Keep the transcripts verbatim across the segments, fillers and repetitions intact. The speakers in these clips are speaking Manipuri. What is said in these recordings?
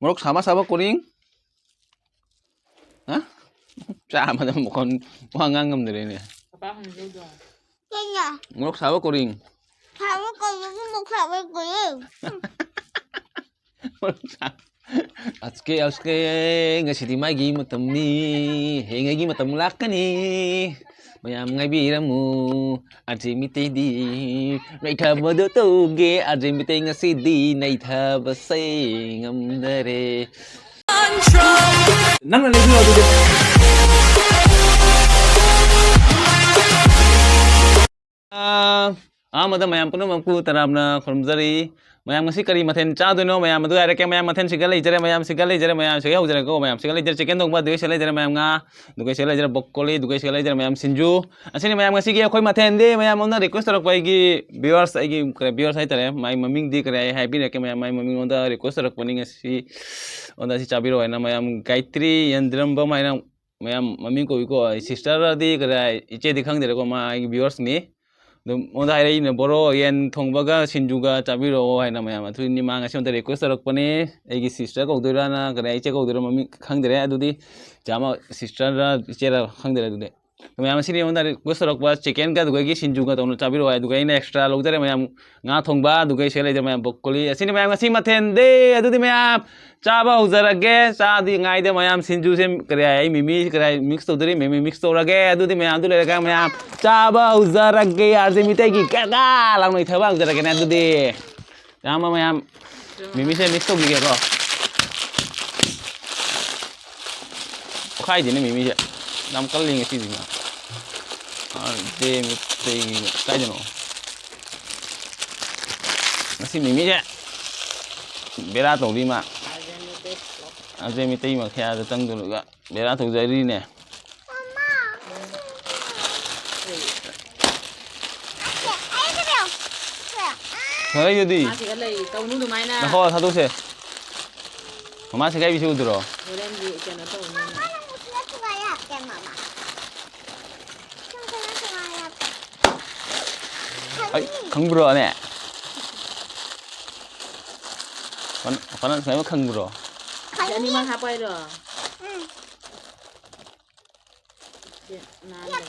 ꯃꯣꯔꯣꯛ ꯁꯥꯕ ꯁꯥꯕ ꯀꯣꯔꯤꯡ꯫ ꯍꯥ? ꯆꯥꯕꯗ ꯃꯈꯣꯟ ꯋꯥ ꯉꯥꯡ ꯉꯝꯗ꯭ꯔꯦꯅꯦ꯫ ꯄꯄꯥ ꯍꯪꯖꯧꯗꯣ꯫ ꯀꯩꯅꯣ? ꯃꯣꯔꯣꯛ ꯁꯥꯕ ꯀꯣꯔꯤꯡ꯫ ꯁꯥꯕ ꯀꯣꯔꯤꯡ, ꯃꯣꯔꯣꯛ ꯁꯥꯕ ꯀꯣꯔꯤꯡ꯫ ꯃꯣꯔꯣꯛ ꯁꯥ-, ꯑꯁꯀꯦ, ꯑꯁꯀꯦ, ꯉꯁꯤꯗꯤ ꯃꯥꯒꯤ ꯃꯇꯝꯅꯤ, ꯍꯌꯦꯡ ꯑꯩꯒꯤ ꯃꯇꯝ ꯂꯥꯛꯀꯅꯤ꯫ ꯃꯌꯥꯝ ꯉꯥꯏꯕꯤꯔꯝꯃꯨ, ꯑꯥꯔꯖꯦ ꯃꯤꯇꯩꯗꯤ ꯅꯩꯊꯕꯗꯣ ꯇꯧꯒꯦ, ꯑꯥꯔꯖꯦ ꯃꯤꯇꯩ ꯉꯁꯤꯗꯤ ꯅꯩꯊꯕꯁꯦ ꯉꯝꯗꯔꯦ꯫ ꯅꯪꯅ ꯂꯩꯕꯤꯌꯣ ꯑꯗꯨꯗꯤ꯫ ꯑꯥ, ꯑꯍꯥꯟꯕꯗ ꯃꯌꯥꯝ ꯄꯨꯝꯅꯃꯛꯄꯨ ꯇꯔꯥꯝꯅ ꯈꯨꯔꯨꯝꯖꯔꯤ꯫ ꯃꯌꯥꯝ ꯉꯁꯤ ꯀꯔꯤ ꯃꯊꯦꯜ ꯆꯥꯗꯣꯏꯅꯣ? ꯃꯌꯥꯝ ꯑꯗꯨ ꯍꯥꯏꯔꯛꯀꯦ꯫ ꯃꯌꯥꯝ ꯃꯊꯦꯜ ꯁꯤꯒ ꯂꯩꯖꯔꯦ, ꯃꯌꯥꯝ ꯁꯤꯒ ꯂꯩꯖꯔꯦ, ꯃꯌꯥꯝ ꯁꯤꯒ ꯍꯧꯖꯔꯛꯀꯣ꯫ ꯃꯌꯥꯝ ꯁꯤꯒ ꯂꯩꯖꯔꯦ, ꯆꯤꯀꯟ ꯊꯣꯡꯕ, ꯑꯗꯨꯒ ꯁꯤꯒ ꯂꯩꯖꯔꯦ ꯃꯌꯥꯝ ꯉꯥ, ꯑꯗꯨꯒ ꯁꯤꯒ ꯂꯩꯖꯔꯦ ꯕꯣꯀꯣꯂꯤ, ꯑꯗꯨꯒ ꯁꯤꯒ ꯂꯩꯖꯔꯦ ꯃꯌꯥꯝ ꯁꯤꯡꯖꯨ꯫ ꯑꯁꯤꯅꯤ ꯃꯌꯥꯝ ꯉꯁꯤꯒꯤ ꯑꯩꯈꯣꯏ ꯃꯊꯦꯜꯗꯤ꯫ ꯃꯌꯥꯝ ꯑꯃꯅ ꯔꯤꯀ꯭ꯋꯦꯁ ꯇꯧꯔꯛꯄ ꯑꯩꯒꯤ ꯚꯤꯌꯨꯋꯔꯁ, ꯑꯩꯒꯤ ꯀꯔꯤ ꯚꯤꯌꯨꯋꯔꯁ ꯍꯥꯏꯇꯥꯔꯦ, ꯃꯥꯏ ꯃꯃꯤꯡꯗꯤ ꯀꯔꯤ ꯍꯥꯏ ꯍꯥꯏꯕꯤꯔꯛꯀꯦ꯫ ꯃꯌꯥꯝ ꯃꯥꯏ ꯃꯃꯤꯡꯉꯣꯟꯗ ꯔꯤꯀ꯭ꯋꯦꯁ ꯇꯧꯔꯛꯄꯅꯤ ꯉꯁꯤ꯫ ꯑꯣꯟꯗ ꯁꯤ ꯆꯥꯕꯤꯔꯣ ꯍꯥꯏꯅ ꯃꯌꯥꯝ ꯒꯥꯌꯇ꯭ꯔꯤ ꯌꯦꯟꯗ꯭ꯔꯝꯕꯝ ꯍꯥꯏꯅ ꯃꯌꯥꯝ ꯃꯃꯤꯡ ꯀꯧꯏꯀꯣ꯫ ꯁꯤꯁꯇꯔꯗꯤ ꯀꯔꯤ, ꯏꯆꯦꯗꯤ ꯈꯪꯗ꯭ꯔꯦꯀꯣ, ꯃꯥ ꯑꯩꯒꯤ ꯚꯤꯌꯨꯋꯔꯁꯅꯤ꯫ ꯑꯗꯨꯝ ꯑꯩꯉꯣꯟꯗ ꯍꯥꯏꯔꯛꯏꯅꯦ, "ꯕꯣꯔꯣ, ꯌꯦꯟ ꯊꯣꯡꯕꯒ ꯁꯤꯡꯖꯨꯒ ꯆꯥꯕꯤꯔꯛꯑꯣ" ꯍꯥꯏꯅ ꯃꯌꯥꯝ꯫ ꯑꯗꯨꯅꯤ ꯃꯥ ꯉꯁꯤ ꯑꯩꯉꯣꯟꯗ ꯔꯤꯀ꯭ꯋꯦꯁ ꯇꯧꯔꯛꯄꯅꯦ꯫ ꯑꯩꯒꯤ ꯁꯤꯁꯇꯔ ꯀꯧꯗꯣꯏꯔꯥꯅ ꯀꯔꯤ, ꯏꯆꯦ ꯀꯧꯗꯣꯏꯔꯥ, ꯃꯃꯤꯡ ꯈꯪꯗ꯭ꯔꯦ꯫ ꯑꯗꯨꯗꯤ ꯆꯥꯃ ꯁꯤꯁꯇꯔꯔ ꯏꯆꯦꯔ ꯈꯪꯗ꯭ꯔꯦ꯫ ꯑꯗꯨꯗꯤ ꯃꯌꯥꯝ ꯑꯁꯤꯅꯤ ꯑꯩꯉꯣꯟꯗ ꯔꯤꯀ꯭ꯋꯦꯁ ꯇꯧꯔꯛꯄ, ꯆꯤꯀꯦꯟꯒ ꯑꯗꯨꯒ ꯁꯤꯡꯖꯨꯒ ꯇꯧꯅ ꯆꯥꯕꯤꯔꯛꯑꯣ ꯍꯥꯏ꯫ ꯑꯗꯨꯒ ꯑꯩꯅ ꯑꯦꯛꯁꯇ꯭ꯔꯥ ꯂꯧꯖꯔꯦ ꯃꯌꯥꯝ꯫ ꯉꯥ ꯊꯣꯡꯕ, ꯑꯗꯨꯒ ꯁꯤꯒ ꯂꯩꯖꯔꯦ ꯃꯌꯥꯝ ꯕꯣꯀꯣꯂꯤ꯫ ꯑꯁꯤꯅꯤ ꯃꯌꯥꯝ ꯉꯁꯤ ꯃꯊꯦꯜꯗꯤ꯫ ꯑꯗꯨꯗꯤ ꯃꯌꯥꯝ ꯆꯥꯕ ꯍꯧꯖꯔꯒꯦ꯫ ꯆꯥꯗ꯭ꯔꯤꯉꯩꯗ ꯃꯌꯥꯝ ꯁꯤꯡꯖꯨꯁꯦ ꯀꯔꯤ ꯍꯥꯏ, ꯑꯩ ꯃꯤꯃꯤ ꯀꯔꯤ ꯍꯥꯏ, ꯃꯤꯛꯁ ꯇꯧꯗꯣꯔꯤ꯫ ꯃꯤꯃꯤ ꯃꯤꯛꯁ ꯇꯧꯔꯒꯦ꯫ ꯑꯗꯨꯗꯤ ꯃꯌꯥꯝꯗꯨ ꯂꯩꯔꯒ ꯃꯌꯥꯝ ꯆꯥꯕ ꯍꯧꯖꯔꯒꯦ꯫ ꯑꯥꯔꯖꯦ ꯃꯤꯇꯩꯒꯤ ꯀꯦꯀꯥ ꯂꯥꯎꯅ ꯊꯕꯛ ꯍꯧꯖꯔꯒꯦꯅꯦ꯫ ꯑꯗꯨꯗꯤ ꯑꯌꯥꯝꯕ ꯃꯌꯥꯝ ꯃꯤꯃꯤꯁꯦ ꯃꯤꯛꯁ ꯇꯧꯈꯤꯒꯦꯀꯣ꯫ ꯄꯣꯈꯥꯏꯗꯦꯅꯦ ꯃꯤꯃꯤꯁꯦ꯫ ꯌꯥꯝ ꯀꯜꯂꯤ ꯉꯁꯤꯗꯤ ꯃꯥ꯫ ꯑꯥꯔꯖꯦ ꯃꯤꯇꯩꯒꯤ ꯀꯥꯏꯗꯅꯣ? ꯉꯁꯤ ꯃꯤꯃꯤꯁꯦ ꯕꯦꯔꯥ ꯇꯧꯔꯤ ꯃꯥ꯫ ꯑꯥꯔꯖꯦ ꯃꯤꯇꯩ ꯃꯈꯌꯥꯗ ꯆꯪꯗꯧꯔꯒ ꯕꯦꯔꯥ ꯇꯧꯖꯔꯤꯅꯦ꯫ ꯐꯔꯦ ꯑꯗꯨꯗꯤ꯫ ꯃꯥꯁꯤꯒ ꯂꯩ, ꯇꯧꯅꯨ ꯑꯗꯨꯃꯥꯏꯅ꯫ ꯅꯈꯣ ꯊꯥꯗꯣꯛꯁꯦ꯫ ꯃꯃꯥ ꯁꯦꯒꯥꯏꯕꯤꯁꯤ ꯎꯗ꯭ꯔꯣ? ꯍꯣꯔꯦꯟꯗꯤ ꯀꯩꯅꯣ ꯇꯧꯅꯤ꯫ ꯑꯩ ꯈꯪꯕ꯭ꯔꯣꯅꯦ? ꯐꯅ-, ꯐꯅ ꯁꯨꯃꯥꯏꯅ ꯈꯪꯕ꯭ꯔꯣ? ꯁꯤ ꯑꯅꯤꯃꯛ ꯍꯥꯞꯄ ꯍꯥꯏꯔꯣ? ꯁꯤ ꯅꯥꯟꯗꯕ꯫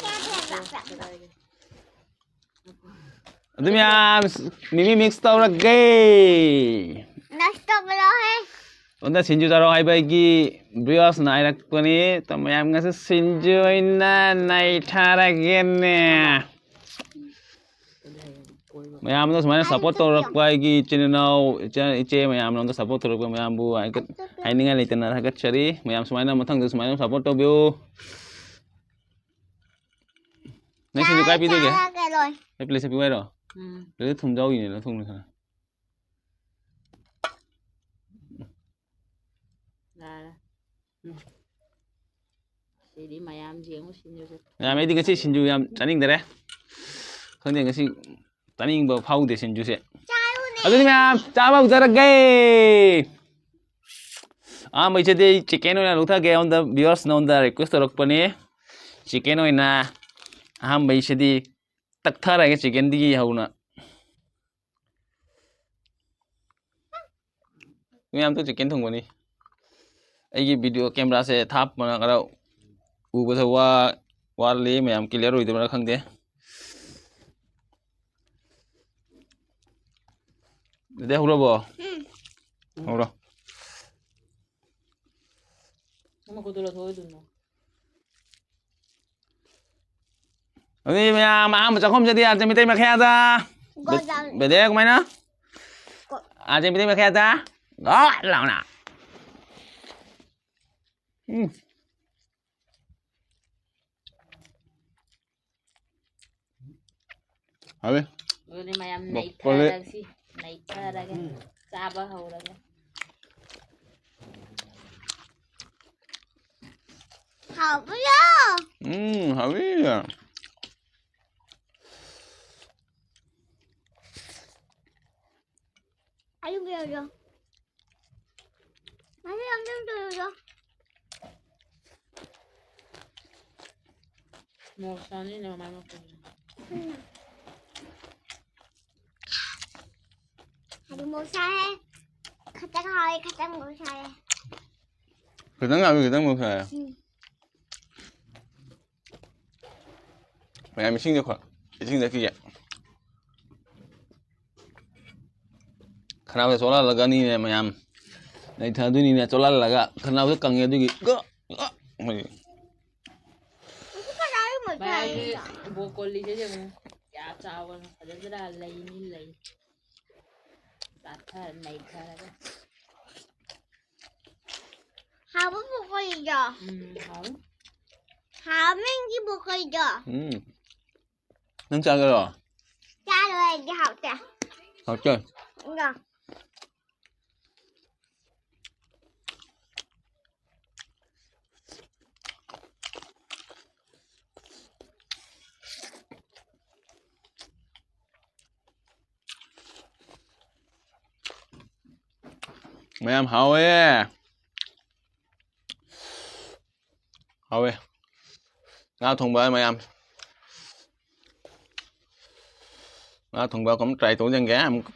ꯑꯗꯨ ꯃꯌꯥꯝ ꯃꯤꯃꯤ ꯃꯤꯛꯁ ꯇꯧꯔꯒꯦ꯫ ꯅꯁ ꯇꯧꯕꯗꯣꯍꯦ꯫ ꯑꯣꯟꯗ ꯁꯤꯡꯖꯨ ꯆꯥꯔꯣ ꯍꯥꯏꯕ ꯑꯩꯒꯤ ꯕ꯭ꯔꯤꯌꯣꯁꯅ ꯍꯥꯏꯔꯛꯄꯅꯤ꯫ ꯇ ꯃꯌꯥꯝ ꯉꯁꯤ ꯁꯤꯡꯖꯨ ꯑꯣꯏꯅ ꯅꯩꯊꯔꯒꯦꯅꯦ꯫ ꯃꯌꯥꯝꯅ ꯁꯨꯃꯥꯏꯅ ꯁꯞꯄꯣꯔꯠ ꯇꯧꯔꯛꯄ ꯑꯩꯒꯤ ꯏꯆꯤꯟ ꯏꯅꯥꯎ, ꯏꯆꯦ, ꯏꯆꯦ ꯃꯌꯥꯝꯅ ꯑꯝꯇ ꯁꯞꯄꯣꯔꯠ ꯇꯧꯔꯛꯄ ꯃꯌꯥꯝꯕꯨ ꯍꯥꯏꯒꯠ-, ꯍꯥꯏꯅꯤꯡꯉꯥꯏ ꯂꯩꯇꯅ ꯊꯥꯒꯠꯆꯔꯤ꯫ ꯃꯌꯥꯝ ꯁꯨꯃꯥꯏꯅ ꯃꯊꯪꯗ ꯁꯨꯃꯥꯏꯅ ꯁꯞꯄꯣꯔꯠ ꯇꯧꯕꯤꯌꯨ꯫ ꯅꯪ ꯁꯤꯡꯖꯨ ꯀꯥꯏ ꯄꯤꯗꯣꯏꯒꯦ? ꯆꯥꯔꯒꯦ ꯂꯣꯏ꯫ ꯑꯩ ꯄ꯭ꯂꯦꯠꯁꯦ ꯄꯤꯌꯨ ꯍꯥꯏꯔꯣ? ꯎꯝ꯫ ꯄ꯭ꯂꯦꯠꯁꯦ ꯊꯨꯝ ꯌꯥꯎꯔꯤꯅꯦ, ꯅꯪ ꯊꯨꯝ ꯈꯔ꯫ ꯌꯥꯔꯦ꯫ ꯎꯝ꯫ ꯁꯤꯗꯤ ꯃꯌꯥꯝ ꯌꯦꯡꯉꯨ ꯁꯤꯡꯖꯨꯁꯦ꯫ ꯃꯌꯥꯝ, ꯑꯩꯗꯤ ꯉꯁꯤ ꯁꯤꯡꯖꯨ ꯌꯥꯝ ꯆꯥꯅꯤꯡꯗꯔꯦ꯫ ꯈꯪꯗꯦ, ꯉꯁꯤ ꯆꯥꯅꯤꯡꯕ ꯐꯥꯎꯗꯦ ꯁꯤꯡꯖꯨꯁꯦ꯫ ꯆꯥꯔꯨꯅꯦ꯫ ꯑꯗꯨꯗꯤ ꯃꯌꯥꯝ ꯆꯥꯕ ꯍꯧꯖꯔꯒꯦ꯫ ꯑꯍꯥꯟꯕꯩꯁꯤꯗꯤ ꯑꯩ ꯆꯤꯀꯦꯟ ꯑꯣꯏꯅ ꯂꯧꯊꯒꯦ꯫ ꯑꯩꯉꯣꯟꯗ ꯚꯤꯌꯨꯋꯔꯁꯅ ꯑꯩꯉꯣꯟꯗ ꯔꯤꯀ꯭ꯋꯦꯁ ꯇꯧꯔꯛꯄꯅꯦ꯫ ꯆꯤꯀꯦꯟ ꯑꯣꯏꯅ ꯑꯍꯥꯟꯕꯩꯁꯤꯗꯤ ꯇꯛꯊꯔꯒꯦ ꯆꯤꯀꯦꯟꯗꯒꯤ ꯍꯧꯅ꯫ ꯃꯌꯥꯝ ꯇꯨ ꯆꯤꯀꯦꯟ ꯊꯣꯡꯕꯅꯤ꯫ ꯑꯩꯒꯤ ꯚꯤꯗꯤꯑꯣ ꯀꯦꯃꯦꯔꯥꯁꯦ ꯊꯥꯞꯄꯅ ꯈꯔ ꯎꯕꯗ ꯋꯥ-, ꯋꯥꯠꯂꯤ, ꯃꯌꯥꯝ ꯀ꯭ꯂꯤꯌꯥꯔ ꯑꯣꯏꯗꯕ꯭ꯔꯥ ꯈꯪꯗꯦ꯫ ꯑꯗꯨꯗꯤ ꯍꯧꯔꯕꯣ? ꯎꯝ꯫ ꯍꯧꯔꯣ꯫ ꯅꯪ ꯃꯈꯨꯠꯇꯨ ꯂꯧꯊꯣꯛꯑꯣ ꯑꯗꯨꯅ꯫ ꯑꯗꯨꯗꯤ ꯃꯌꯥꯝ ꯑꯍꯥꯟꯕ ꯆꯥꯛꯈꯨꯝꯁꯤꯗꯤ ꯑꯥꯔꯖꯦꯟ ꯃꯤꯇꯩ ꯃꯈꯌꯥꯗ꯫ ꯒꯣꯜ ꯆꯥꯎꯔꯦ꯫ ꯕꯦꯗꯦ ꯀꯃꯥꯏꯅ? ꯒꯣꯜ꯫ ꯑꯥꯔꯖꯦꯟ ꯃꯤꯇꯩ ꯃꯈꯌꯥꯗ꯫ ꯒꯣꯜ ꯂꯥꯎꯅ꯫ ꯎꯝ꯫ ꯍꯥꯎꯋꯦ꯫ ꯑꯗꯨꯗꯤ ꯃꯌꯥꯝ ꯕ꯭ꯔꯣꯀꯣꯂꯤ꯫ ꯅꯩꯊꯔꯁꯤ, ꯅꯩꯊꯔꯒꯦ꯫ ꯎꯝ꯫ ꯆꯥꯕ ꯍꯧꯔꯒꯦ꯫ ꯍꯥꯎꯕ꯭ꯔꯣ? ꯎꯝ, ꯍꯥꯎꯋꯤ꯫ ꯑꯩ ꯌꯦꯡꯒꯦ꯫ ꯃꯁꯤ ꯌꯥꯝ ꯌꯥꯝ ꯇꯧꯔꯤꯗꯣ꯫ ꯃꯣꯔꯣꯛ ꯆꯥꯅꯤꯡꯗꯦ ꯃꯃꯥꯏ ꯃꯣꯔꯣꯛ ꯆꯥꯅꯤꯡꯗꯦ꯫ ꯎꯝ꯫ ꯑꯗꯨ ꯃꯣꯔꯣꯛ ꯁꯥꯏꯍꯦ꯫ ꯈꯇꯪ ꯍꯥꯎꯋꯦ, ꯈꯇꯪ ꯃꯣꯔꯣꯛ ꯁꯥꯏꯍꯦ꯫ ꯈꯤꯇꯪ ꯍꯥꯞꯄꯤ, ꯈꯤꯇꯪ ꯃꯨꯛ ꯁꯥꯔꯦ꯫ ꯃꯌꯥꯝ ꯏꯁꯤꯡꯗ ꯈꯣ-, ꯏꯁꯤꯡꯗ ꯀꯤꯒꯦ꯫ ꯈꯅꯥꯎꯗ ꯆꯣꯠꯍꯜꯂꯒꯅꯤꯅꯦ ꯃꯌꯥꯝ꯫ ꯅꯩꯊꯗꯣꯏꯅꯤꯅꯦ ꯆꯣꯠꯍꯜꯂꯒ꯫ ꯈꯅꯥꯎꯗ ꯀꯪꯉꯦ ꯑꯗꯨꯒꯤ꯫ ꯒ-, ꯒ-, ꯍꯣꯏ꯫ ꯃꯌꯥꯝꯒꯤ ꯕ꯭ꯔꯣꯀꯣꯂꯤꯁꯦ ꯌꯦꯡꯉꯨ꯫ ꯀꯌꯥ ꯆꯥꯎꯕꯅꯣ꯫ ꯐꯖꯗ꯭ꯔꯥ? ꯂꯩꯅꯤ, ꯂꯩ꯫ ꯆꯥꯊꯔ ꯅꯩꯊꯔꯒ꯫ ꯍꯥꯎꯕ ꯕ꯭ꯔꯣꯀꯣꯂꯤꯗꯣ꯫ ꯎꯝ, ꯍꯥꯎꯋꯤ꯫ ꯍꯥꯎꯕ ꯅꯪꯒꯤ ꯕ꯭ꯔꯣꯀꯣꯂꯤꯗꯣ꯫ ꯎꯝ꯫ ꯅꯪ ꯆꯥꯒꯦꯔꯣ? ꯆꯥꯔꯣꯏ, ꯑꯩꯗꯤ ꯍꯥꯎꯇꯦ꯫ ꯍꯥꯎꯇꯦ? ꯉꯥ꯫ ꯃꯌꯥꯝ ꯍꯥꯎꯋꯦ꯫ ꯍꯥꯎꯋꯦ꯫ ꯉꯥ ꯊꯣꯡꯕ ꯃꯌꯥꯝ꯫ ꯉꯥ ꯊꯣꯡꯕ ꯑꯃꯨꯛ try ꯇꯧ ꯌꯦꯡꯒꯦ ꯑꯃꯨꯛ꯫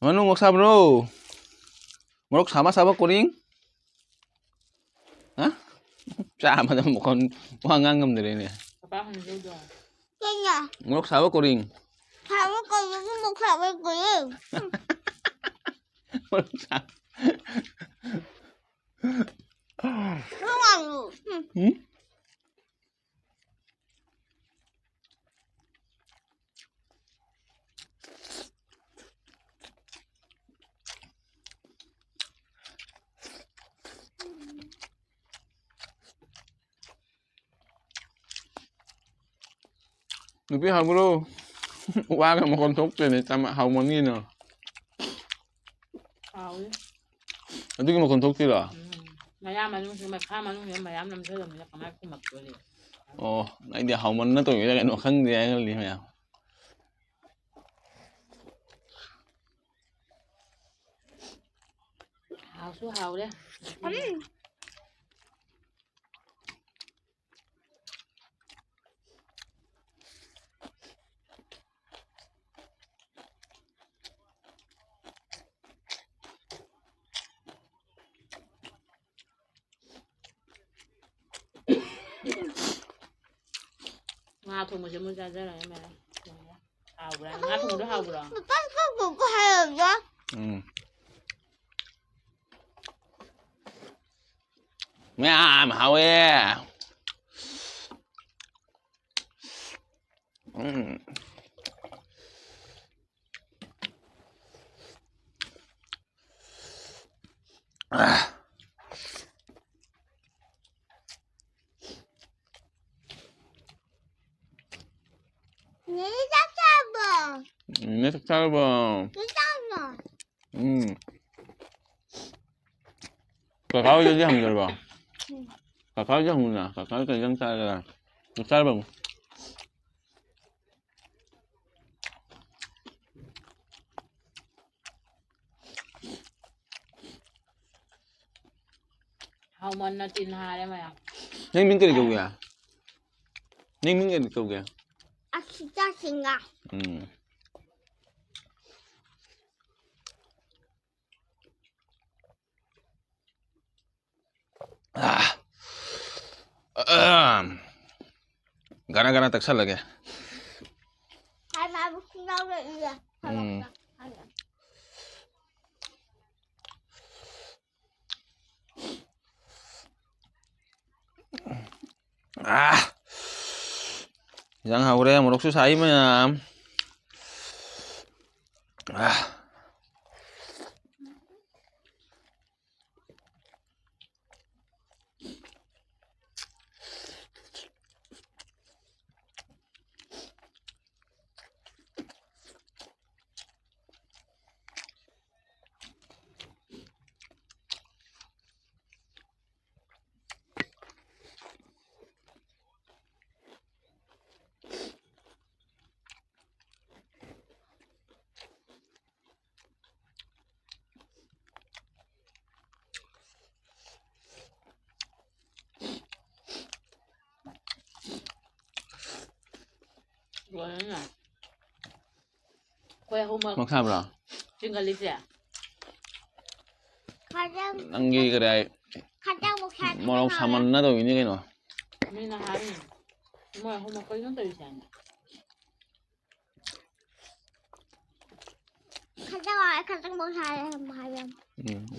ꯃꯅꯨꯡ ꯃꯣꯔꯣꯛ ꯁꯥꯕ꯭ꯔꯣ? ꯃꯣꯔꯣꯛ ꯁꯥꯕ ꯁꯥꯕ ꯀꯣꯔꯤꯡ? ꯍꯥ? ꯆꯥꯕꯗ ꯃꯈꯣꯟ ꯋꯥ ꯉꯥꯡ ꯉꯝꯗ꯭ꯔꯦꯅꯦ꯫ ꯄꯄꯥ ꯍꯪꯖꯧꯗꯣ꯫ ꯀꯩꯅꯣ? ꯃꯣꯔꯣꯛ ꯁꯥꯕ ꯀꯣꯔꯤꯡ꯫ ꯁꯥꯕ ꯀꯣꯔꯤꯡ, ꯃꯣꯔꯣꯛ ꯁꯥꯕ ꯀꯣꯔꯤꯡ꯫ ꯃꯣꯔꯣꯛ ꯁꯥ-, ꯅꯨꯡꯉꯥꯏꯕ꯭ꯔꯣ? ꯎꯝ꯫ ꯎꯝ? ꯅꯨꯄꯤ ꯍꯥꯎꯕ꯭ꯔꯣ? ꯋꯥꯒ ꯃꯈꯣꯟ ꯊꯣꯛꯇ꯭ꯔꯦꯅꯦ, ꯆꯥꯃ-, ꯍꯥꯎꯃꯟꯒꯤꯅ꯫ ꯍꯥꯎꯋꯤ꯫ ꯑꯗꯨꯒꯤ ꯃꯈꯣꯟ ꯊꯣꯛꯇ꯭ꯔꯤꯔꯣ? ꯎꯝ꯫ ꯃꯌꯥ ꯃꯅꯨꯡꯁꯤ, ꯃꯈꯥ ꯃꯅꯨꯡꯁꯤ ꯃꯌꯥꯝ ꯅꯝꯁꯤꯜꯂꯝꯅꯤꯅ ꯀꯃꯥꯏ ꯈꯨꯝꯃꯛꯇꯣꯔꯤ? ꯑꯣ, ꯑꯩꯗꯤ ꯍꯥꯎꯃꯟꯅ ꯇꯧꯔꯤꯔꯥ ꯀꯩꯅꯣ ꯈꯪꯗꯦ ꯍꯥꯏꯅ ꯈꯜꯂꯤ ꯃꯌꯥꯝ꯫ ꯍꯥꯎꯁꯨ ꯍꯥꯎꯔꯦ꯫ ꯎꯝ꯫ ꯊꯣꯡꯕꯁꯦ ꯃꯣꯏ ꯆꯥꯖꯔꯒ ꯃꯌꯥꯝ ꯊꯣꯡꯉꯦ꯫ ꯍꯥꯎꯕ꯭ꯔꯥ? ꯉꯥ ꯊꯣꯡꯕꯗꯣ ꯍꯥꯎꯕ꯭ꯔꯣ? ꯄꯥꯄꯥ ꯀꯣꯀꯣ ꯍꯥꯏꯔꯕ꯭ꯔꯣ? ꯎꯝ꯫ ꯃꯌꯥꯝ ꯍꯥꯎꯋꯦ꯫ ꯎꯝ꯫ ꯑꯥ꯫ ꯅꯦꯅꯦ ꯆꯥꯛ ꯆꯥꯔꯕꯣ? ꯅꯦꯅꯦ ꯆꯥꯛ ꯆꯥꯔꯕꯣ? ꯆꯥꯛ ꯆꯥꯔꯕꯣ? ꯎꯝ꯫ ꯀꯀꯥ ꯍꯣꯏꯗꯗꯤ ꯍꯪꯗ꯭ꯔꯕꯣ? ꯎꯝ꯫ ꯀꯀꯥ ꯍꯣꯏꯗ ꯍꯪꯉꯨꯅ꯫ ꯀꯀꯥ ꯍꯣꯏ ꯀꯩ ꯏꯟꯖꯥꯡ ꯆꯥꯔꯒꯦ? ꯆꯥꯛ ꯆꯥꯔꯕꯣ? ꯍꯥꯎꯃꯟꯅ ꯆꯤꯟ ꯍꯥꯔꯦ ꯃꯌꯥꯝ꯫ ꯅꯪ ꯃꯤꯡ ꯀꯔꯤ ꯀꯧꯒꯦ? ꯅꯪ ꯃꯤꯡ ꯀꯔꯤ ꯀꯧꯒꯦ? ꯑꯁꯤꯇꯥ ꯁꯤꯡꯍ꯫ ꯎꯝ꯫ ꯑꯥ꯫ ꯑꯍꯝ꯫ ꯒꯅ ꯒꯅ ꯇꯛꯁꯜꯂꯒꯦ꯫ ꯍꯥꯏ, ꯃꯥꯕꯨ ꯈꯨꯡꯒ꯭ꯔꯥꯎ ꯂꯩ, ꯏꯌꯦ꯫ ꯎꯝ꯫ ꯑꯥ! ꯏꯟꯖꯥꯡ ꯍꯥꯎꯔꯦ, ꯃꯣꯔꯣꯛꯁꯨ ꯁꯥꯏ ꯃꯌꯥꯝ꯫ ꯑꯥ! ꯂꯣꯏꯔꯦꯅꯦ꯫ ꯑꯩꯈꯣꯏ ꯑꯍꯨꯝꯃꯛ ꯃꯣꯔꯣꯛ ꯁꯥꯕ꯭ꯔꯣ? ꯆꯤꯡꯒꯜꯂꯤꯁꯦ꯫ ꯈꯖꯪ-, ꯅꯪꯒꯤ ꯀꯗꯥꯏ ꯈꯖꯪ ꯃꯨꯛ ꯁꯥꯗꯣꯛꯑꯒ ꯃꯣꯔꯣꯛ ꯁꯥꯃꯟꯅ ꯇꯧꯔꯤꯅꯤ ꯀꯩꯅꯣ꯫ ꯃꯤꯅ ꯍꯥꯏꯔꯤꯅꯦ꯫ ꯃꯣꯏ ꯑꯍꯨꯝꯃꯛ ꯀꯩꯅꯣ ꯇꯧꯔꯤꯁꯦ ꯍꯥꯏꯅ꯫ ꯈꯖꯤꯛ ꯋꯥꯔꯦ, ꯈꯖꯤꯛ ꯃꯨꯛ ꯁꯥꯔꯦ ꯍꯥꯏꯕ꯫ ꯎꯝ꯫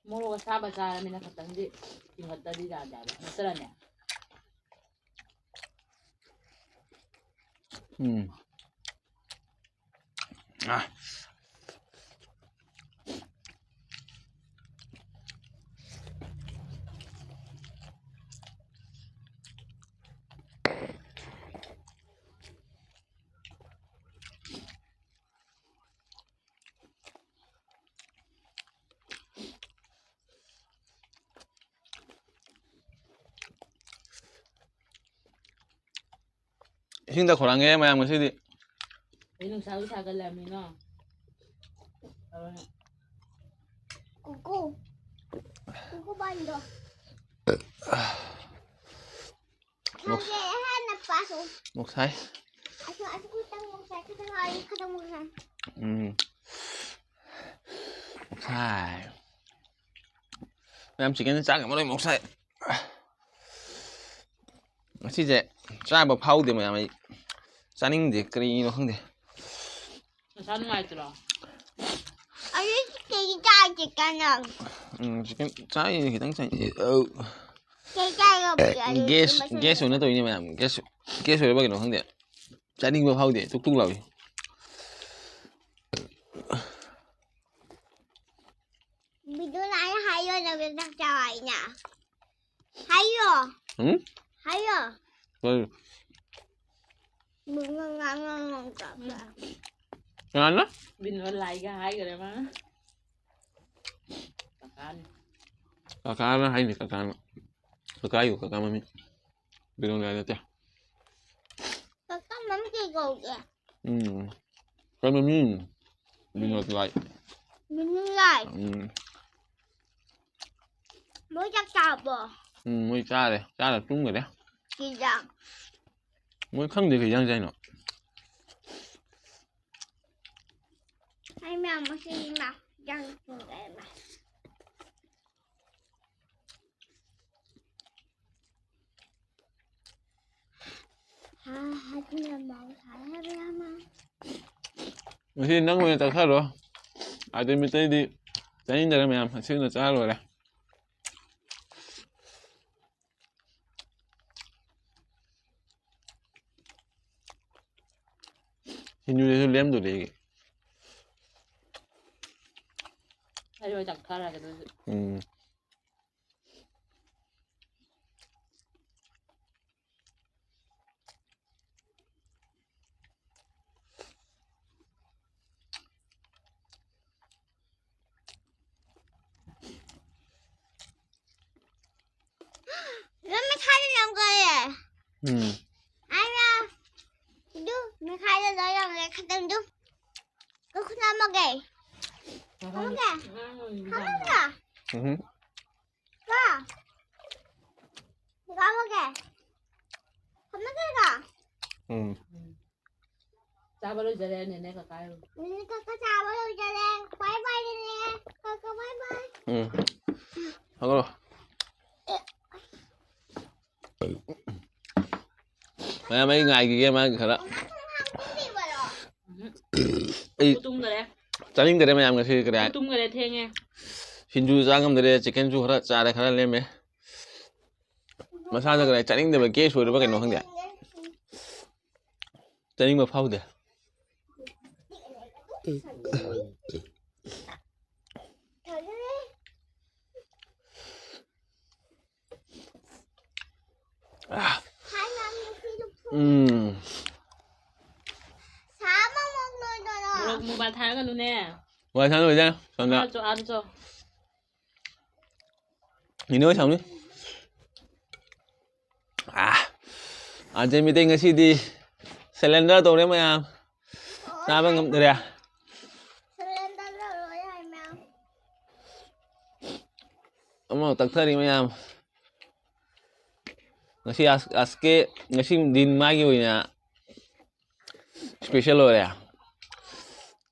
ꯃꯣꯔꯣꯛ ꯑꯁꯥꯕ ꯆꯥꯔꯃꯤꯅ ꯈꯛꯇꯪꯗꯤ ꯆꯤꯡꯈꯠꯇꯗꯤ ꯌꯥꯗꯦ ꯍꯥꯏꯕ ꯅꯠꯇ꯭ꯔꯅꯦ? ꯎꯝ꯫ ꯑꯥ꯫ ꯏꯁꯤꯡꯗ ꯈꯣꯔꯥꯡꯉꯦ ꯃꯌꯥꯝ ꯉꯁꯤꯗꯤ꯫ ꯑꯩ ꯅꯨꯡꯁꯥꯁꯨ ꯁꯥꯒꯠꯂꯝꯃꯤꯅꯣ꯫ ꯀꯨꯀꯨ꯫ ꯀꯨꯀꯨ ꯄꯥꯟꯗꯣ꯫ ꯃꯣꯛ- ꯁꯥꯒꯦ ꯍꯥꯟꯅ ꯄꯥꯁꯨ꯫ ꯃꯣꯛ ꯁꯥꯏ꯫ ꯑꯁꯨ ꯑꯁꯨ ꯈꯤꯇꯪ ꯃꯨꯛ ꯁꯥꯏ, ꯈꯤꯇꯪ ꯍꯥꯏ, ꯈꯤꯇꯪ ꯃꯨꯛ ꯁꯥꯏ꯫ ꯎꯝ꯫ ꯃꯣꯛ ꯁꯥꯏ꯫ ꯃꯌꯥꯝ ꯆꯤꯛꯀꯟꯁꯦ ꯆꯥ ꯉꯝꯃꯔꯣꯏ ꯃꯣꯛ ꯁꯥꯏ꯫ ꯉꯁꯤꯁꯦ ꯆꯥꯕ ꯐꯥꯎꯗꯦ ꯃꯌꯥꯝ ꯑꯩ꯫ ꯆꯥꯅꯤꯡꯗꯦ ꯀꯔꯤꯒꯤꯅꯣ ꯈꯪꯗꯦ꯫ ꯅꯁꯥ ꯅꯨꯡꯉꯥꯏꯇ꯭ꯔꯣ? ꯑꯩ ꯀꯩ ꯆꯥꯒꯦ ꯀꯅꯥ? ꯎꯝ, ꯆꯤꯛꯀꯟ ꯆꯥꯏ ꯈꯤꯇꯪ ꯆꯥꯏ꯫ ꯑꯧ꯫ ꯀꯩ ꯆꯥꯒꯦ? ꯒꯦꯁ ꯒꯦꯁ ꯑꯣꯏꯅ ꯇꯧꯔꯤꯅꯦ ꯃꯌꯥꯝ꯫ ꯒꯦꯁ ꯒꯦꯁ ꯑꯣꯏꯔꯕ ꯀꯩꯅꯣ ꯈꯪꯗꯦ꯫ ꯆꯥꯅꯤꯡꯕ ꯐꯥꯎꯗꯦ꯫ ꯇꯨꯛ ꯇꯨꯛ ꯂꯥꯎꯏ꯫ ꯕꯤꯗꯨ ꯂꯥꯏ ꯍꯥꯏꯌꯣ ꯅꯪ ꯆꯥꯛ ꯆꯥꯎ ꯍꯥꯏꯅ꯫ ꯍꯥꯏꯌꯣ꯫ ꯎꯝ? ꯍꯥꯏꯌꯣ꯫ ꯀꯔꯤ? ꯕꯤꯗꯨ ꯉꯥꯡꯉꯣ ꯉꯥꯡꯉꯣ ꯆꯥꯛ ꯆꯥꯎ꯫ ꯀꯅꯥꯅ? ꯕꯤꯅꯣ ꯂꯥꯏꯒ ꯍꯥꯏꯈ꯭ꯔꯦ ꯃꯥ꯫ ꯀꯀꯥꯅꯤ꯫ ꯀꯀꯥꯅ ꯍꯥꯏꯅꯤ ꯀꯀꯥꯅ꯫ ꯀꯀꯥ ꯌꯨ ꯀꯀꯥ ꯃꯃꯤꯡ꯫ ꯕꯤꯅꯣ ꯂꯥꯏ ꯅꯠꯇꯦ꯫ ꯀꯀꯥ ꯃꯃꯤꯡ ꯀꯩ ꯀꯧꯒꯦ? ꯎꯝ꯫ ꯀꯩ ꯃꯃꯤꯡ? ꯕꯤꯅꯣ ꯂꯥꯏ꯫ ꯕꯤꯅꯨ ꯂꯥꯏ꯫ ꯎꯝ꯫ ꯃꯣꯏ ꯆꯥꯛ ꯆꯥꯕꯣ? ꯎꯝ, ꯃꯣꯏ ꯆꯥꯔꯦ꯫ ꯆꯥꯔ ꯇꯨꯝꯈꯔꯦ꯫ ꯁꯤꯗ꯫ ꯃꯣꯏ ꯈꯪꯗꯦ ꯀꯩ ꯏꯟꯖꯥꯡ ꯆꯥꯏꯅꯣ꯫ ꯑꯩ ꯃꯌꯥꯝ ꯃꯁꯤꯡ ꯏꯃꯥ ꯌꯥꯝ ꯊꯨꯡꯒꯥꯏ ꯏꯃꯥ꯫ ꯍꯥ, ꯍꯥ, ꯑꯗꯨꯅ ꯃꯥꯎ ꯁꯥꯏ ꯍꯥꯏꯕ ꯌꯥꯝꯅ꯫ ꯉꯁꯤ ꯅꯪ ꯑꯣꯏꯅ ꯆꯠꯈ꯭ꯔꯣ꯫ ꯑꯗꯩ ꯃꯤꯇꯩꯗꯤ ꯆꯥꯅꯤꯡꯗꯔꯦ ꯃꯌꯥꯝ, ꯑꯁꯤ ꯑꯣꯏꯅ ꯆꯥꯔ ꯂꯣꯏꯔꯦ꯫ ꯁꯤꯡꯖꯨꯗꯁꯨ ꯂꯦꯝꯗꯣꯔꯤ ꯑꯩꯒꯤ꯫ ꯑꯩ ꯂꯣꯏ ꯆꯥꯊꯔꯒꯦ ꯑꯗꯨꯗꯤ꯫ ꯎꯝ꯫ ꯂꯣꯏ ꯃꯦꯠꯈꯥꯏꯔ ꯂꯪꯒꯔꯦ꯫ ꯎꯝ꯫ ꯑꯩꯅ ꯑꯗꯨ ꯃꯦꯠꯈꯥꯏꯔ ꯂꯣꯏ ꯂꯪꯒꯔꯦ꯫ ꯈꯤꯇꯪꯗꯨ ꯀꯛꯈꯠꯂꯝꯃꯒꯦ꯫ ꯍꯥꯞꯄꯝꯒꯦ? ꯍꯥꯞꯄꯝꯒꯦ? ꯎꯝ꯫ ꯀꯣ? ꯀꯛꯑꯝꯃꯒꯦ꯫ ꯍꯥꯞꯄꯝꯒꯦ ꯀꯣ? ꯎꯝ꯫ ꯆꯥꯕ ꯂꯣꯏꯖꯔꯦ, ꯅꯦꯅꯦ ꯀꯀꯥ ꯍꯥꯏꯔꯣ꯫ ꯅꯦꯅꯦ ꯀꯀꯥ ꯆꯥꯕ ꯂꯣꯏꯖꯔꯦ꯫ ꯕꯥꯏ ꯕꯥꯏ ꯅꯦꯅꯦ ꯀꯀꯥ, ꯕꯥꯏ ꯕꯥꯏ꯫ ꯎꯝ꯫ ꯍꯧꯒꯠꯂꯣ꯫ ꯃꯌꯥꯝ ꯑꯩ ꯉꯥꯏꯈꯤꯒꯦ ꯃꯥꯒꯤ ꯈꯔ꯫ ꯑꯩ ꯇꯨꯝꯈꯔꯦ꯫ ꯆꯥꯅꯤꯡꯗꯔꯦ ꯃꯌꯥꯝ ꯉꯁꯤ ꯀꯔꯤ ꯍꯥꯏ? ꯇꯨꯝꯈꯔꯦ, ꯊꯦꯡꯉꯦ꯫ ꯁꯤꯡꯖꯨ ꯆꯥ ꯉꯝꯗꯔꯦ, ꯆꯤꯛꯀꯟꯁꯨ ꯈꯔ ꯆꯥꯔꯦ, ꯈꯔ ꯂꯦꯝꯃꯦ꯫ ꯃꯁꯥꯗ ꯀꯔꯤ ꯍꯥꯏ? ꯆꯥꯅꯤꯡꯗꯕ ꯒꯦꯁ ꯑꯣꯏꯔꯕ ꯀꯩꯅꯣ ꯈꯪꯗꯦ꯫ ꯆꯥꯅꯤꯡꯕ ꯐꯥꯎꯗꯦ꯫ ꯎꯝ꯫ ꯃꯣꯔꯣꯛ ꯃꯨꯕ ꯊꯥꯔꯒꯅꯨꯅꯦ꯫ ꯋꯥꯏ ꯁꯪ ꯂꯣꯏꯖꯥꯠꯅꯤ ꯁꯣꯝꯗ꯫ ꯑꯥ, ꯆꯣ, ꯑꯥ, ꯆꯣ꯫ ꯏꯅꯦ ꯍꯣꯏ ꯁꯥꯎꯅꯤ꯫ ꯑꯥ, ꯑꯥꯔꯖꯦꯟ ꯃꯤꯇꯩ ꯉꯁꯤꯗꯤ surrender ꯇꯧꯔꯦ ꯃꯌꯥꯝ꯫ ꯆꯥꯕ ꯉꯝꯗ꯭ꯔꯦ꯫ Surrender ꯇꯧꯔꯣ ꯌꯥꯏ ꯃꯌꯥꯝ꯫ ꯑꯃ ꯇꯛꯊꯔꯤ ꯃꯌꯥꯝ꯫ ꯉꯁꯤ ꯑꯁ-, ꯑꯁꯀꯦ ꯉꯁꯤ ꯗꯤꯟ ꯃꯥꯒꯤ ꯑꯣꯏꯅ special ꯑꯣꯏꯔꯦ꯫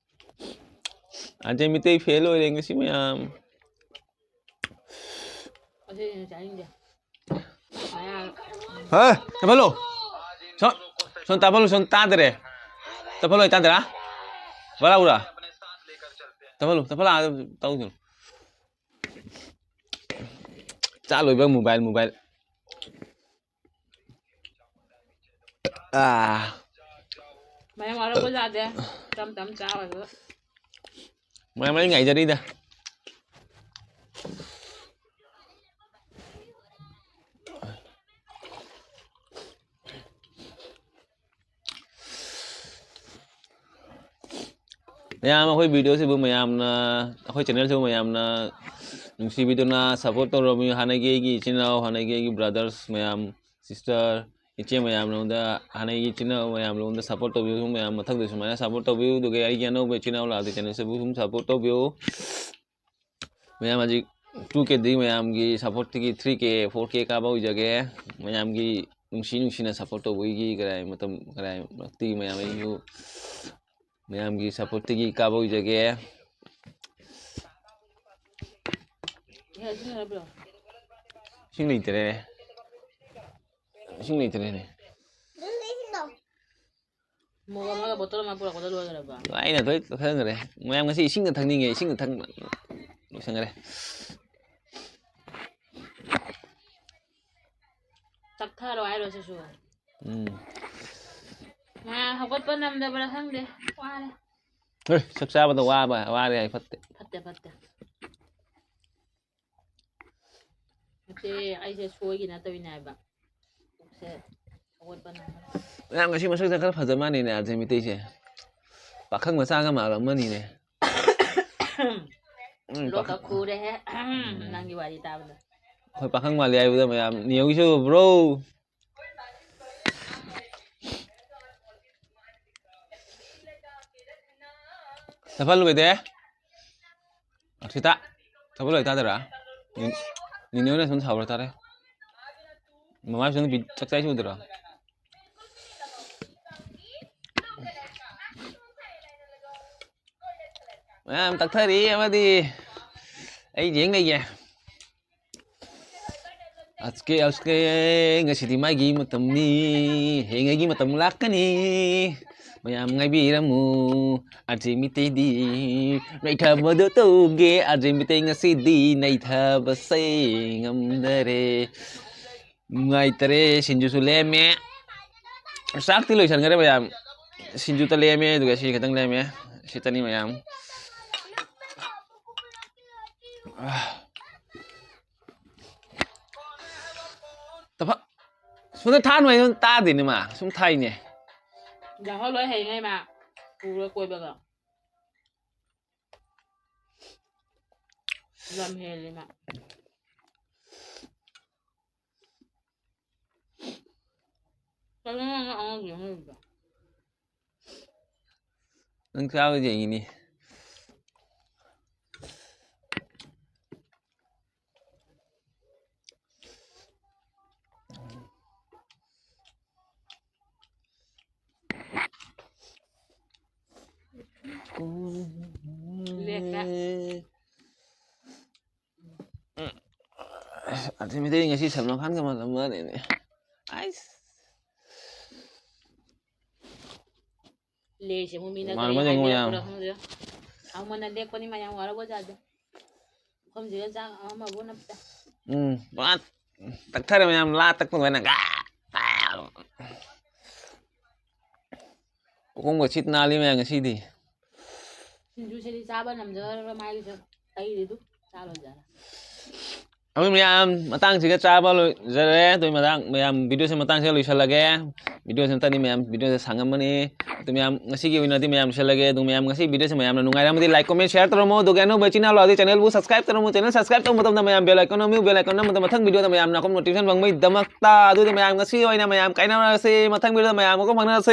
ꯑꯥꯔꯖꯦ ꯃꯤꯇꯩ ꯐꯦꯜ ꯑꯣꯏꯔꯦ ꯉꯁꯤ ꯃꯌꯥꯝ꯫ ꯑꯁꯤꯅ ꯆꯥꯅꯤꯡꯗꯦ꯫ ꯃꯌꯥꯝ ꯍꯦ, ꯇꯞꯍꯜꯂꯣ꯫ ꯁꯣꯝ, ꯁꯣꯝ ꯇꯞꯍꯜꯂꯣ, ꯁꯣꯝ ꯇꯥꯗꯔꯦ꯫ ꯇꯞꯍꯜꯂꯣ, ꯑꯩ ꯇꯥꯗꯔꯥ? ꯕꯔꯥ ꯎꯔꯥ? ꯇꯞꯍꯜꯂꯣ, ꯇꯞꯍꯜꯂꯣ, ꯑꯥꯗ ꯇꯧꯗꯅꯣ꯫ ꯆꯥ ꯂꯣꯏꯕ ꯃꯣꯕꯥꯏꯜ, ꯃꯣꯕꯥꯏꯜ꯫ ꯑꯥ꯫ ꯃꯌꯥꯝ ꯋꯥꯔꯧꯕ ꯌꯥꯗꯦ꯫ ꯇꯞ ꯇꯞ ꯆꯥꯕꯗꯨ꯫ ꯃꯌꯥꯝ ꯑꯩ ꯉꯥꯏꯖꯔꯤꯗ꯫ ꯃꯌꯥꯝ ꯑꯩꯈꯣꯏ ꯚꯤꯗꯤꯑꯣꯁꯤꯕꯨ ꯃꯌꯥꯝꯅ, ꯑꯩꯈꯣꯏ ꯆꯦꯅꯦꯜꯁꯤꯕꯨ ꯃꯌꯥꯝꯅ ꯅꯨꯡꯁꯤꯕꯤꯗꯨꯅ ꯁꯞꯄꯣꯔꯠ ꯇꯧꯔꯝꯃꯤ꯫ ꯍꯥꯟꯅꯒꯤ ꯑꯩꯒꯤ ꯏꯆꯤꯟ ꯏꯅꯥꯎ, ꯍꯥꯟꯅꯒꯤ ꯑꯩꯒꯤ ꯕ꯭ꯔꯗꯔꯁ ꯃꯌꯥꯝ, ꯁꯤꯁꯇꯔ, ꯏꯆꯦ ꯃꯌꯥꯝ ꯂꯣꯝꯗ, ꯍꯥꯟꯅꯒꯤ ꯏꯆꯤꯟ ꯏꯅꯥꯎ ꯃꯌꯥꯝ ꯂꯣꯝꯗ ꯁꯞꯄꯣꯔꯠ ꯇꯧꯕꯤꯌꯨ꯫ ꯃꯌꯥꯝ ꯃꯊꯪꯗꯁꯨ ꯁꯨꯃꯥꯏꯅ ꯁꯞꯄꯣꯔꯠ ꯇꯧꯕꯤꯌꯨ꯫ ꯑꯗꯨꯒ ꯑꯩꯒꯤ ꯑꯅꯧꯕ ꯏꯆꯤꯟ ꯏꯅꯥꯎ ꯂꯥꯛꯑꯗꯤ ꯆꯦꯅꯦꯜꯁꯤꯕꯨ ꯁꯨꯝ ꯁꯞꯄꯣꯔꯠ ꯇꯧꯕꯤꯌꯨ꯫ ꯃꯌꯥꯝ ꯍꯧꯖꯤꯛ ꯇꯨ ꯀꯦꯗꯤ ꯃꯌꯥꯝꯒꯤ ꯁꯞꯄꯣꯔꯠꯇꯒꯤ ꯊ꯭ꯔꯤ ꯀꯦ, ꯐꯣꯔ ꯀꯦ ꯀꯥꯕ ꯑꯣꯏꯖꯒꯦ꯫ ꯃꯌꯥꯝꯒꯤ ꯅꯨꯡꯁꯤ ꯅꯨꯡꯁꯤꯅ ꯁꯞꯄꯣꯔꯠ ꯇꯧꯕꯒꯤ ꯀꯔꯥꯏ ꯃꯇꯝ ꯀꯔꯥꯏ ꯃꯔꯛꯇꯒꯤ ꯃꯌꯥꯝ ꯑꯩꯁꯨ ꯃꯌꯥꯝꯒꯤ ꯁꯞꯄꯣꯔꯠꯇꯒꯤ ꯀꯥꯕ ꯑꯣꯏꯖꯒꯦ꯫ ꯏꯍꯦ, ꯁꯤ ꯂꯩꯔꯕ꯭ꯔꯣ? ꯏꯁꯤꯡ ꯂꯩꯇ꯭ꯔꯦꯅꯦ꯫ ꯏꯁꯤꯡ ꯂꯩꯇ꯭ꯔꯦꯅꯦ꯫ ꯃꯣꯛ ꯑꯃꯒ ꯕꯣꯇꯜ ꯑꯃ ꯄꯨꯔꯛꯄꯗ ꯂꯣꯏꯈ꯭ꯔꯕ? ꯑꯩꯅ ꯂꯣꯏ ꯂꯧꯁꯟꯈ꯭ꯔꯦ꯫ ꯃꯌꯥꯝ ꯉꯁꯤ ꯏꯁꯤꯡꯗ ꯊꯛꯅꯤꯡꯉꯦ, ꯏꯁꯤꯡꯗ ꯊꯛ ꯂꯣꯏꯁꯟꯈ꯭ꯔꯦ꯫ ꯆꯥꯛꯊꯔꯣ ꯍꯥꯏꯔꯣ ꯁꯤꯁꯨ? ꯎꯝ꯫ ꯃꯥ ꯍꯧꯒꯠꯄ ꯅꯝꯗꯕ꯭ꯔꯥ ꯈꯪꯗꯦ꯫ ꯋꯥꯔꯦ꯫ ꯍꯣꯏ, ꯆꯥꯛ ꯆꯥꯕꯗ ꯋꯥꯕ, ꯋꯥꯔꯦ ꯍꯥꯏ ꯐꯠꯇꯦ꯫ ꯐꯠꯇꯦ, ꯐꯠꯇꯦ꯫ ꯅꯠꯇꯦ, ꯑꯩꯁꯦ ꯁꯣꯏꯒꯤ ꯅꯠꯇꯕꯤꯅꯦ ꯍꯥꯏꯕ꯫ ꯄꯨꯛꯁꯦ ꯍꯧꯒꯠꯄ ꯅꯝꯗꯕ꯫ ꯃꯌꯥꯝ ꯉꯁꯤ ꯃꯁꯛꯁꯦ ꯈꯔ ꯐꯖ ꯃꯥꯟꯅꯤꯅꯦ, ꯑꯥꯔꯖꯦ ꯃꯤꯇꯩꯁꯦ꯫ ꯄꯥꯈꯪ ꯃꯆꯥꯒ ꯃꯥꯜꯂꯝꯃꯅꯤꯅꯦ꯫ ꯎꯝ, ꯂꯣꯛꯀ ꯄꯥꯈꯪ-, ꯈꯨꯔꯦꯍꯦ꯫ ꯅꯪꯒꯤ ꯋꯥꯔꯤ ꯇꯥꯕꯗ꯫ ꯑꯩꯈꯣꯏ ꯄꯥꯈꯪ ꯃꯥꯜꯂꯤ ꯍꯥꯏꯕꯗ ꯃꯌꯥꯝ ꯅꯤꯌꯧꯁꯨ ꯕ꯭ꯔꯣ꯫ ꯁꯐꯜ ꯂꯣꯏꯗꯦ꯫ ꯑꯛꯁꯤꯇꯥ, ꯁꯐꯜ ꯂꯣꯏ ꯇꯥꯗꯔꯥ? ꯅꯤ-, ꯅꯤꯅꯦ ꯍꯣꯏꯅ ꯁꯨꯝ ꯁꯥꯎꯔ ꯇꯥꯔꯦ꯫ ꯃꯃꯥ ꯁꯨꯝ ꯅꯨꯄꯤ ꯆꯥꯛ ꯆꯥꯏ ꯁꯨꯗꯔꯣ? ꯌꯥꯝ ꯇꯛꯊꯔꯤ ꯑꯃꯗꯤ ꯑꯩ ꯌꯦꯡ ꯂꯩꯒꯦ꯫ ꯑꯁꯀꯦ ꯑꯁꯀꯦ, ꯉꯁꯤꯗꯤ ꯃꯥꯒꯤ ꯃꯇꯝꯅꯤ, ꯍꯌꯦꯡꯒꯤ ꯃꯇꯝ ꯂꯥꯛꯀꯅꯤ꯫ ꯃꯌꯥꯝ ꯉꯥꯏꯕꯤꯔꯝꯃꯨ꯫ ꯑꯥꯔꯖꯦ ꯃꯤꯇꯩꯗꯤ ꯅꯩꯊꯕꯗꯣ ꯇꯧꯒꯦ꯫ ꯑꯥꯔꯖꯦ ꯃꯤꯇꯩ ꯉꯁꯤꯗꯤ ꯅꯩꯊꯕꯁꯦ ꯉꯝꯗꯔꯦ꯫ ꯅꯨꯡꯉꯥꯏꯇꯔꯦ꯫ ꯁꯤꯡꯖꯨꯁꯨ ꯂꯦꯝꯃꯦ꯫ ꯆꯥꯛꯇꯤ ꯂꯣꯏꯁꯟꯈ꯭ꯔꯦ ꯃꯌꯥꯝ꯫ ꯁꯤꯡꯖꯨꯇ ꯂꯦꯝꯃꯦ, ꯑꯗꯨꯒ ꯁꯤ ꯈꯛꯇꯪ ꯂꯦꯝꯃꯦ꯫ ꯁꯤꯇꯅꯤ ꯃꯌꯥꯝ꯫ ꯑꯥ꯫ ꯇꯐ-, ꯁꯣꯝꯗ ꯊꯥꯅꯨ ꯍꯥꯏ, ꯁꯨꯝ ꯇꯥꯗꯦꯅꯦ ꯃꯥ꯫ ꯁꯨꯝ ꯊꯥꯏꯅꯦ꯫ ꯌꯥꯍꯧ ꯂꯣꯏ ꯍꯩꯉꯩ ꯃꯥ꯫ ꯄꯨꯔ ꯀꯣꯏꯕꯒ꯫ ꯂꯝ ꯍꯦꯜꯂꯦ ꯃꯥ꯫ ꯀꯩꯅꯣ ꯅꯪ ꯑꯉꯥꯡ ꯌꯦꯡꯉꯤꯗꯣ? ꯅꯪ ꯆꯥꯕ ꯌꯦꯡꯉꯤꯅꯤ꯫ ꯂꯦꯛꯀ꯫ ꯑꯗꯨ ꯃꯤꯇꯩ ꯉꯁꯤ ꯁꯜꯃꯥꯟ ꯈꯥꯟꯒ ꯃꯥꯟꯅꯕ ꯃꯥꯜꯂꯦꯅꯦ꯫ ꯑꯩꯁ꯫ ꯂꯦꯛꯁꯦ ꯑꯃꯨꯛ ꯃꯤꯅ ꯃꯥꯟꯅꯕ ꯀꯔꯤ ꯌꯦꯡꯉꯨ ꯃꯌꯥꯝ꯫ ꯍꯥꯏꯕꯤꯔꯛꯄ꯭ꯔꯥ ꯈꯪꯗꯦ꯫ ꯑꯃꯅ ꯂꯦꯛꯄꯅꯤ ꯃꯌꯥꯝ ꯋꯥꯔꯧꯕ ꯖꯥꯠꯗꯦ꯫ ꯃꯐꯝꯁꯤꯒ ꯆꯥꯛ ꯑꯃꯕꯨ ꯅꯞꯇ꯫ ꯎꯝ, ꯄꯨꯔꯥ ꯇꯛꯊꯔꯦ ꯃꯌꯥꯝ, ꯂꯥ ꯇꯛꯄ ꯑꯗꯨꯃꯥꯏꯅ꯫ ꯒꯥ! ꯀꯣꯀꯣꯝꯒ ꯁꯤꯠ ꯅꯥꯜꯂꯤ ꯃꯌꯥꯝ ꯉꯁꯤꯗꯤ꯫ ꯁꯤꯡꯖꯨꯁꯤꯗꯤ ꯆꯥꯕ ꯉꯝꯖꯔꯔꯣꯏ, ꯃꯥꯒꯤꯁꯨ ꯇꯩꯔꯤꯗꯨ ꯆꯥ ꯂꯣꯏꯖꯔꯦ꯫ ꯑꯗꯨ ꯃꯌꯥꯝ ꯃꯇꯥꯡꯁꯤꯒ ꯆꯥꯕ ꯂꯣꯏꯖꯔꯦ꯫ ꯑꯗꯨ ꯃꯇꯥꯡ ꯃꯌꯥꯝ ꯚꯤꯗꯤꯑꯣꯁꯦ ꯃꯇꯥꯡꯁꯤꯒ ꯂꯣꯏꯁꯤꯜꯂꯒꯦ꯫ ꯚꯤꯗꯤꯑꯣꯁꯦ ꯅꯠꯇ꯭ꯔꯗꯤ ꯃꯌꯥꯝ ꯚꯤꯗꯤꯑꯣꯁꯦ ꯁꯥꯡꯉꯝꯃꯅꯤ꯫ ꯑꯗꯨ ꯃꯌꯥꯝ ꯉꯁꯤꯒꯤ ꯑꯣꯏꯅꯗꯤ ꯃꯌꯥꯝ ꯂꯣꯏꯁꯤꯜꯂꯒꯦ꯫ ꯑꯗꯨ ꯃꯌꯥꯝ ꯉꯁꯤ ꯚꯤꯗꯤꯑꯣꯁꯦ ꯃꯌꯥꯝꯅ ꯅꯨꯡꯉꯥꯏꯔꯝꯃꯗꯤ like, comment, share ꯇꯧꯔꯝꯃꯣ꯫ ꯑꯗꯨꯒ ꯑꯅꯧꯕ ꯏꯆꯤꯟ ꯏꯅꯥꯎ ꯂꯥꯛꯑꯗꯤ channelꯕꯨ subscribe ꯇꯧꯔꯝꯃꯣ꯫ Channel subscribe ꯇꯧꯕ ꯃꯇꯝꯗ ꯃꯌꯥꯝ bell icon ꯅꯝꯃꯨ꯫ Bell icon ꯅꯝꯕꯗ ꯃꯊꯪ ꯚꯤꯗꯤꯑꯣꯗ ꯃꯌꯥꯝꯅ ꯑꯩꯈꯣꯏ notification ꯐꯪꯕꯒꯤꯗꯃꯛꯇ꯫ ꯑꯗꯨꯗꯤ ꯃꯌꯥꯝ ꯉꯁꯤ ꯑꯣꯏꯅ ꯃꯌꯥꯝ ꯀꯥꯏꯅꯔꯁꯤ꯫ ꯃꯊꯪ ꯚꯤꯗꯤꯑꯣꯗ ꯃꯌꯥꯝ ꯑꯃꯨꯛꯀ ꯐꯪꯅꯔꯁꯤ꯫